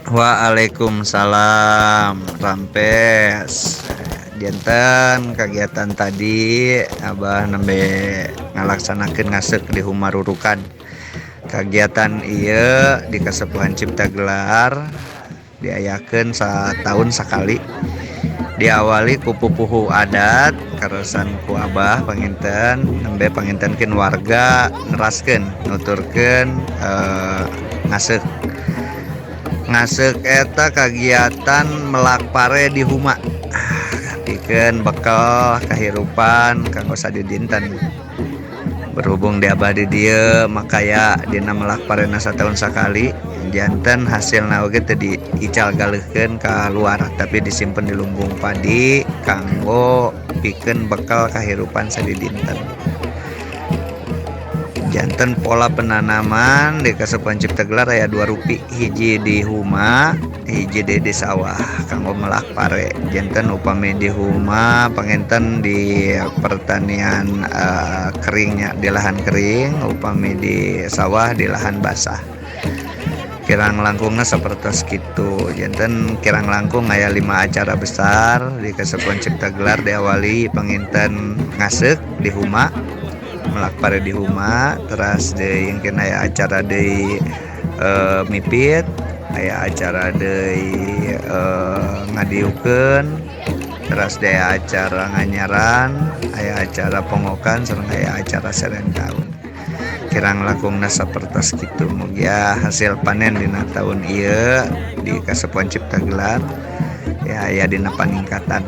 Waalaikumsalam Rampes. Janten kegiatan tadi Abah nembe ngalaksanakeun ngaseuk di huma rurukan. Kegiatan ieu di Kasepuhan Cipta Gelar diayakeun satahun sakali. Diawali ku pupuhu adat karasan ku Abah panginten nembe pangintenkeun warga neraskeun nuturkeun ngaseuk. Ngaseuk eta kagiatan melak pare di huma. Pikeun bekal kahirupan kanggo sadidinten. Berhubung di Abah di dieu makaya dina melak parena satahun sakali, janten hasilna oge teu diical galeuhkeun ka luar tapi disimpen di lumbung padi kanggo pikeun bekal kahirupan sadidinten. Janten pola penanaman di Kasepuhan Cipta Gelar aya dua rupi, hiji di huma, hiji di sawah kanggo melak pare. Janten upami di huma panginten di pertanian keringnya di lahan kering, upami di sawah di lahan basah. Kirang langkungna sapertos kitu. Janten kirang langkung aya 5 acara besar di Kasepuhan Cipta Gelar diawali panginten ngaseuk di huma, melak pare di huma, teras deui engke aya acara deui mipit, aya acara deui ngadiukeun, teras deui aya acara nganyaran, aya acara pongokan sareng aya acara seren taun. Kirang langkungna sapertos kitu. Mugia hasil panen dina taun ieu di Kasepuhan Cipta Gelar ya aya dina paningkatan.